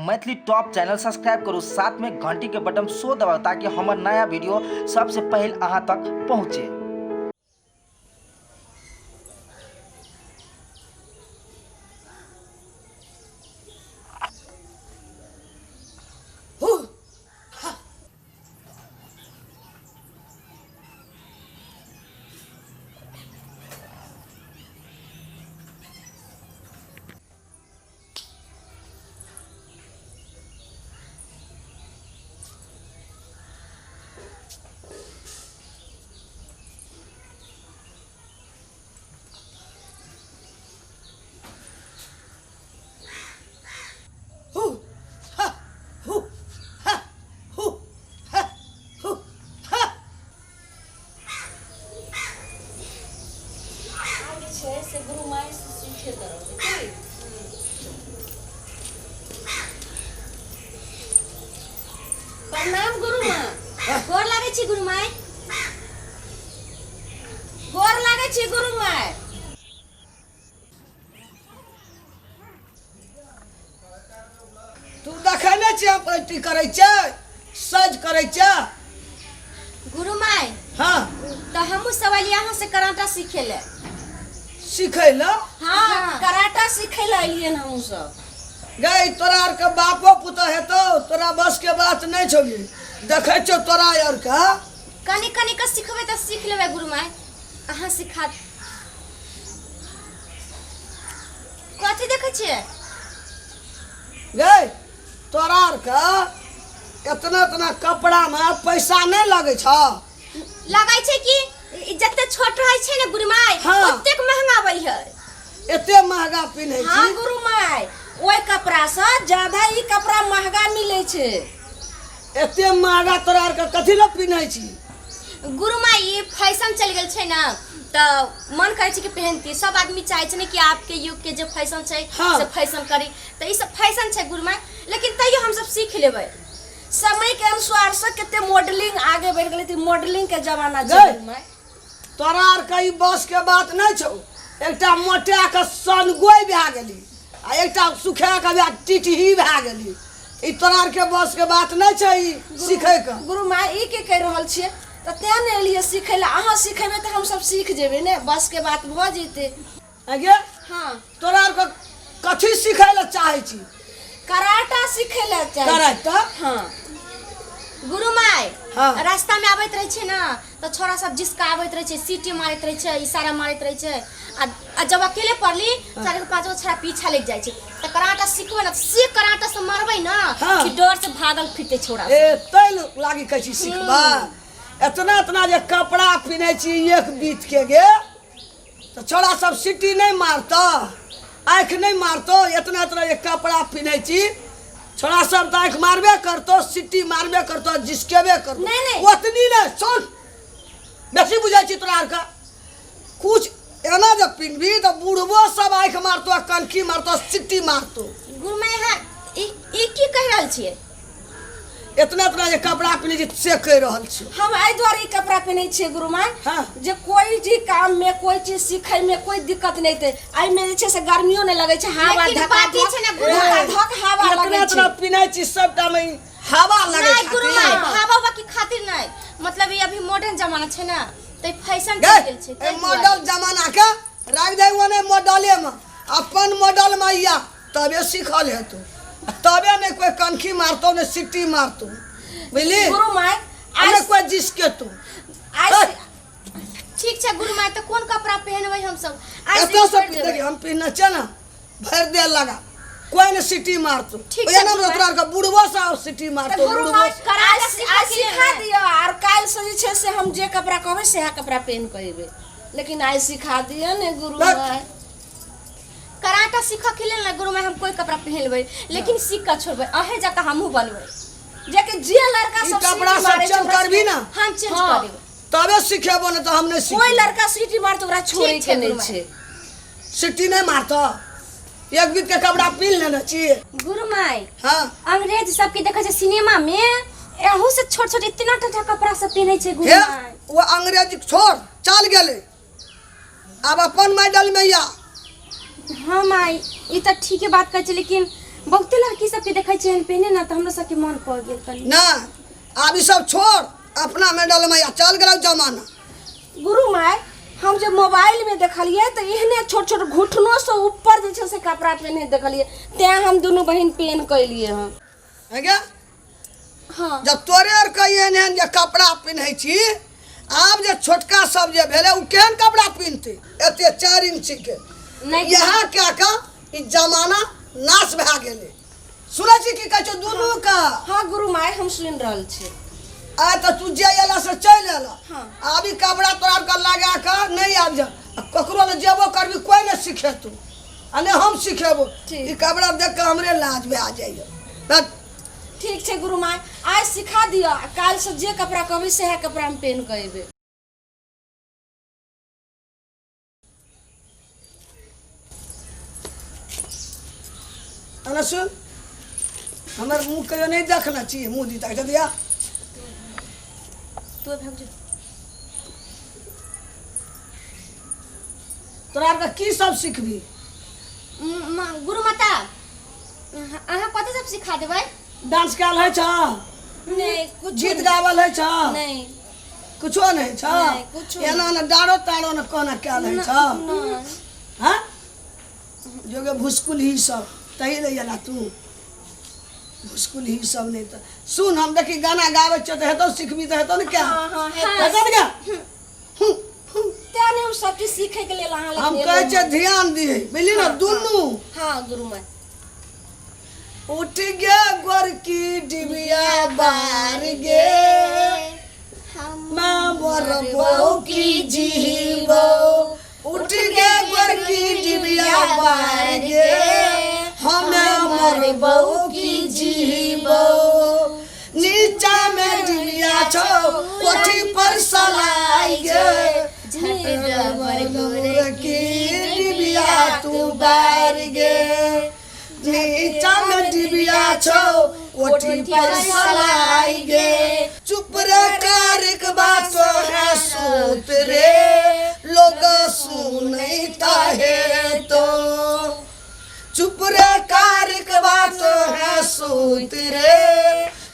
Maithili top channel subscribe करू, साथ में घंटी के बटन सो दबाउ ताकि हमर नया वीडियो सबसे पहले अहाँ तक पहुँचे। हु हा हु हा हु हा हु हा। अहाँ जे छै से गुरु मायसँ सीखैत रहबै की। प्रणाम गुरु माँ। गोर लागै छी गुरु माय। गोर लागै छी गुरु माय। तू देखै नहि छियै हम अथी करै छियै, सज करै छियै। गुरु माय। हाँ। तऽ हमहूँ सब एलियै अहाँ से कराटा सीखे ले। सीखै लए? हाँ, कराटा सीखे लए एलियै हमहूँ सब। गै, तोरा आरके बापो पुतोह हेतौ, तोरा बस के बात नहि छौ गे। देखै छियौ तोरा आरके। कनि कनि कऽ सिखबै तऽ सीख लेबै गुरु माय, अहाँ सिखा। कथी देखै छियै? गै, तोरा आरके एतना एतना कपड़ामे पैसा नहि लगै छौ? लगै छै कि ई जते छोट रहै छै ने गुरु माय, हाँ। ओतेक महंगा आबै है। एते महंगा पिन्है छी? हाँ गुरु माय, ओहि कपड़ासँ ज्यादा ई कपड़ा महंगा मिलै छै। एते महंगा तोरा आरके कथी लए पिन्है छी? गुरु माय, ई फैशन चलि गेल छै ने, तऽ मन करै छै कि पहिनती। सब आदमी चाहै छै ने कि आपके युग के जे फैशन छै, हाँ। से फैशन करी, तऽ ई सब फैशन छै गुरु माय, लेकिन तैयो हमसब सीख लेबै। समय के अनुसार से कते मॉडलिंग आगे बढ़ि गेलै, तऽ मॉडलिंग के जमाना छै। गै। गुरु माय, तोरा आरके ई बस के बात नहि छौ। एकटा मोटा के सनगोइ भए गेली आ एकटा सुखा के भए टिटही भए गेली। ई तोरा आरके बस के बात नहि छै ई सीखैके। गुरु माय, ई की कहि रहल छियै? तऽ तें ने एलियै सीखै लए। अहाँ सिखेबै तऽ हमसब सीख जेबै ने, बस के बात भऽ जेतै। आगे। हाँ। तोरा आरके कथी सिखै लए चाहै छी? कराटा सिखै लए चाहै छी। कराटा? हाँ। गुरु माय, हाँ। रास्ता में आबैत रहै छै ने तऽ छोरा सब जिसका आबैत रहै छै, सीटी मारैत रहै छै, इशारा मारैत रहै छै, आ जब अकेले पड़ली, चारि गो पाँच गो छोरा पीछा लागि जाइ छै। तऽ कराटा सिखबै ने, से कराटा से मारबै ने, हाँ। कि डर से भागल फिरतै छोरा सब। ए, तै लागी कहै छी सिखबा। एतना एतना जे कपड़ा पिन्है छी एक बीत के गे, तऽ छोरा सब सीटी नहि मारतौ, आँखि नहि मारतौ? एतना एतना जे कपड़ा पिन्है छी, छोरा सब तऽ आँखि मारबे करतौ, सीटी मारबे करतौ, जिसकेबे करतौ। नहि, नहि। ओतनी नहि, सुन, बेसी बुझै छी तोरा आरके। कुछ एना जब पिन्हबी तऽ बुढ़बो सब आँखि मारतौ आ कनखी मारतौ, सीटी मारतौ। गुरु माय, अहाँ ई की कहि रहल छियै? एतना एतना जे कपड़ा पिन्है छी से कहि रहल छी। हम एहि दुआरे ई कपड़ा पहिनै छियै गुरु माय, हाँ। जे कोई भी काम में, कोई चीज सीखै में कोई दिक्कत नहि हेतै। एहिमे जे छै से गर्मियो नहि लगै छै, हवा लेकिन धका बात ई धक छै ने गुरु माय। धका धक हवा एतना लगै एतना छै। पिन्है छी सबटा मे ई हवा लगै नहि गुरु माय, खातिर। हवा उवा के खातिर नहि, मतलब ई अभी मॉडर्न जमाना छै ने, तऽ फैशन गै, चलि गेल छै, ए ताहि दुआरे। मॉडल जमाना के राखि दे ओने मॉडले मे, अपन मॉडल मे या तबे सीखल हेतौ, आ तबे नहि कोइ कनखी मारतौ, नहि सीटी मारतौ, बुझली? गुरु माय, आ आइ नहि कोइ जिसकेतौ। आइ हे। ठीक छै गुरु माय, तऽ कोन कपड़ा पहनबै हमसब? आइ एतऽ से सब छोड़ि देबै। देखी, हम पिन्हने छियै ने, भरि देह लगा, कोइ नहि सीटी मारतौ। ठीक छै, ओहि गुरु माय। तोरा आरके बुढ़बो से आब सीटी मारतौ, गुरु बुढ़बो माय, से। कराटा आइ सीखऽ आइ के लेल सिखा ने। दिअ, आर काल्हि से जे छै से हम जे कपड़ा कहबै सएह कपड़ा पहिन कऽ एबै, लेकिन आइ सिखा दिअ ने गुरु बस। माय। कराटा सीखऽ के लेल ने गुरु माय, हम कोई कपड़ा पहिन लेबै, लेकिन सीख कऽ छोड़बै, अहें जकाँ हमहूँ बनबै। जेकि जे लड़का ई सब कपड़ा सीटी सब मारै छै, चेंज ओकरा करबी ने? हम चेंज हाँ। कऽ देबै। तबे सिखेबो, नहि तऽ हम नहि कोई सिखेबो। लड़का सीटी मारतौ ओकरा छोड़ै ठीक छै, के नहि गुरु माय। छै। सीटी नहि मारतौ? एक बीत के कपड़ा पीन लेने छी। गुरु माय। हाँ। अंग्रेज सबके देखै छै सिनेमा में, एहू से छोट छोट इतना टाटा कपड़ा सब पहिनै छै गुरु हे माय। वो अंग्रेज छोड़, चल गेलै, आब अपन मॉडल में या। हाँ माय, ई तऽ ठीके बात कहै छै, लेकिन बहुते लड़की सबके देखै छियै एहन पहिने ने तऽ हमरो सबके मन कऽ गेल कनि। ना, आब ई सब छोड़, अपना मेडल में चल गेल जमाना। गुरु माय, हम जे मोबाइल में देखलियै तऽ एहने छोट छोट घुटनो से ऊपर जे छै से कपड़ा पहिने देखलियै, तें हम दुनू बहिन पेन कैलियै हँ। है गे? हाँ। जब तोरे आर के एहन एहन जे कपड़ा पिन्है छी, आब जे छोटका सब जे भेलै ओ केहन कपड़ा पिन्हतै? एते 4 इंची के। नहि। इएह कए कऽ ई जमाना नाश भए गेलै। सुनै छी की कहै छौ दुनू के? हाँ गुरु माय, हम सुनि रहल छी। आइ तऽ तू जे एला से चलि एला। हाँ। आब ई कपड़ा तोरा आरके लगा कऽ नहि आबि जा। आ ककरो लग जेबो करबी कोइ नहि सिखेतौ आ नहि हम सिखेबो। ठीक। ई कपड़ा देख कऽ हमरे लाज भए जाइए। बस। ठीक छै गुरु माय, आइ सिखा दिअ आ काल्हिसँ जे कपड़ा कहबै सएह कपड़ा हम पेन कऽ एबै। अरे सुन, हमर मुँह कहियो नहि देखने छी, मुँह दी तक दिया। तू भाग जो। तोरा आरके की सब सिखबी? गुरु माता, अहाँ कथी सब सिखा देबै? डांस कयल होइ छौ? नहि, कुछ गीत गावल होइ छौ? नहि। कुछो नहि छौ? नहि, कुछो नहि। एना ने डारो तारो ने कोना कयल होइ छौ? नहि। हाँ, जोगे भुसकुल ही सब तही ले एला तू भुसकुल ही सब। नहि तऽ सुन, हम देखी गाना गाबै छियौ तऽ हेतौ, सिखबी तऽ हेतौ ने क्या? हाँ हाँ, हेतौ। हेतौ ने क्या? हूँ, हूँ। तें ने हम सब चीज सीखे के लेल अहाँ लग हम एलहुँ कहै छियै हँ। ध्यान दिहे, बुझली ने? हाँ। दुनू। हाँ गुरु माय। उठ गे गोरकी डिबिया बार गे, माँ मरबो की जीबो। उठ गे गोरकी डिबिया बार गे, हमें मरबो की जीबो। नीचा में डिबिया छौ, कोठी पर सलाई गे, गोरकी डिबिया तू बार गे। नीचा में डिबिया छौ, कोठी पर सलाई गे। चुप रे कारिक बात है सूत रे, लोग सुनता है तो। चुप रे कारिक बात है सूत रे,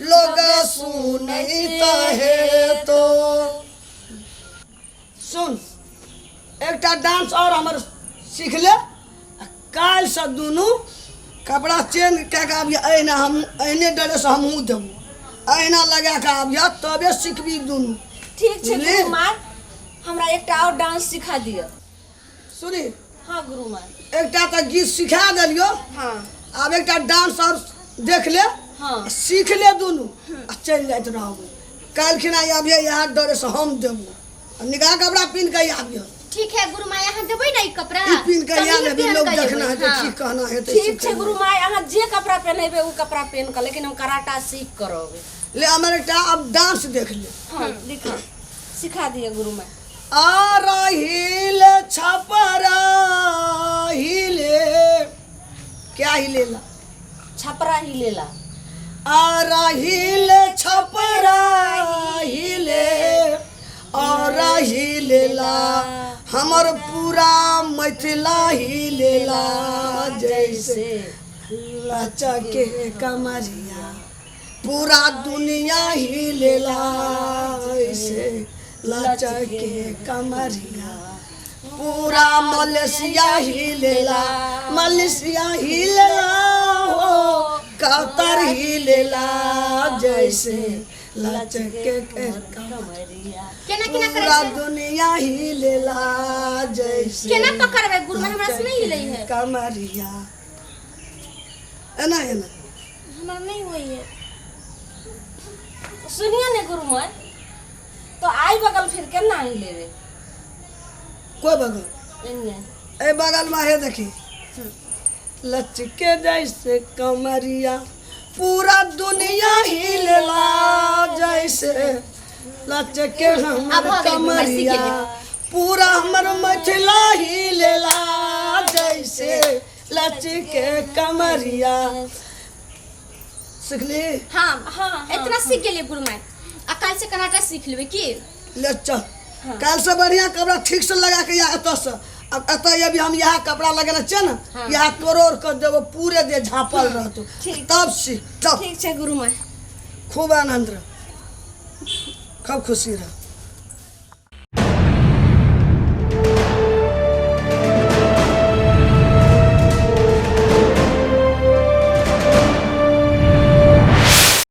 लोग सुनता है तो। सुन, एकटा डांस और हमर सीख ले आ काल्हिसँ दुनू कपड़ा चेंज कए कऽ आबियह। एहिना हम एहने ड्रेस हमहूँ देबो, एहिना लगा कऽ आबियह, तबे सिखबी दुनू। ठीक छै। बुझली? गुरु माय, हमरा एकटा और डांस सिखा दिअ। सुनी? हाँ गुरु माय। एकटा तऽ गीत सिखा देलियौ। हाँ। आब एकटा डांस और देख ले। हाँ। सीख ले दुनू आ चलि जाइत रहबो। काल्हि खिना आबियह, इएह ड्रेस हम देबो आ निकाह कपड़ा पिन्ह कऽ आबियह। ठीक है गुरु माय, अहाँ देबै ने ई कपड़ा? ई पिन्ह कऽ तभी आयल हम हेबी, पहन लोग कऽ देखना एबै। हेतै। हाँ। की कहना हेतै? ठीक छै सिखै गुरु माय, अहाँ जे कपड़ा पहनेबै ओ कपड़ा पहन कऽ, लेकिन हम कराटा सीख कऽ रहबै। ले, हमर एकटा आब डांस देख ले। हाँ, दिखा, सिखा दिअ गुरु माय। आ रहिल छपरा हिले, क्या हिलेला? छपरा हिलेला। आ रहिल छपरा हिले और हिलेला, हमर पूरा मिथिला हिलेला, जैसे लचके कमरिया पूरा दुनिया हिलेला, ऐसे लचके कमरिया पूरा मलेशिया हिलेला, मलेशिया हिलेला हो, कतर हिलेला, जैसे लचके के कमरिया केना केना करै पूरा छै? दुनिया हिलेला, जैसे केना पकड़बै गुरु माय? हमरा से नहीं हिलै है। कमरिया एना एना। हमरा नहीं होइ है। सुनिए ने गुरु माय, तो आई बगल फिर केना हिलेबै? कोई बगल? एन्ने। ए बगल में है, देखी, लचके जैसे कमरिया पूरा दुनिया हिलेला, जैसे लचके हमर अब हो गेलै, कमरिया सीख गेलियै। पूरा हमर मिथिला हिलेला, जैसे लचके कमरिया। सिखली? हाँ। हाँ। इतना सीख गेलियै गुरु माय, आ काल्हि से कराटा सीख लेबै की? ले चल, काल्हि से बढ़िया कपड़ा ठीक से लगा के या एतऽ से अब एतऽ अभी हम इएह कपड़ा लगेने छियै ने, इएह तोड़ोड़ कऽ देबो, पूरे देह झाँपल रहतौ। ठीक। तब सीख, तब। ठीक छै गुरु माय। खूब आनन्द रह, खूब खुशी रह।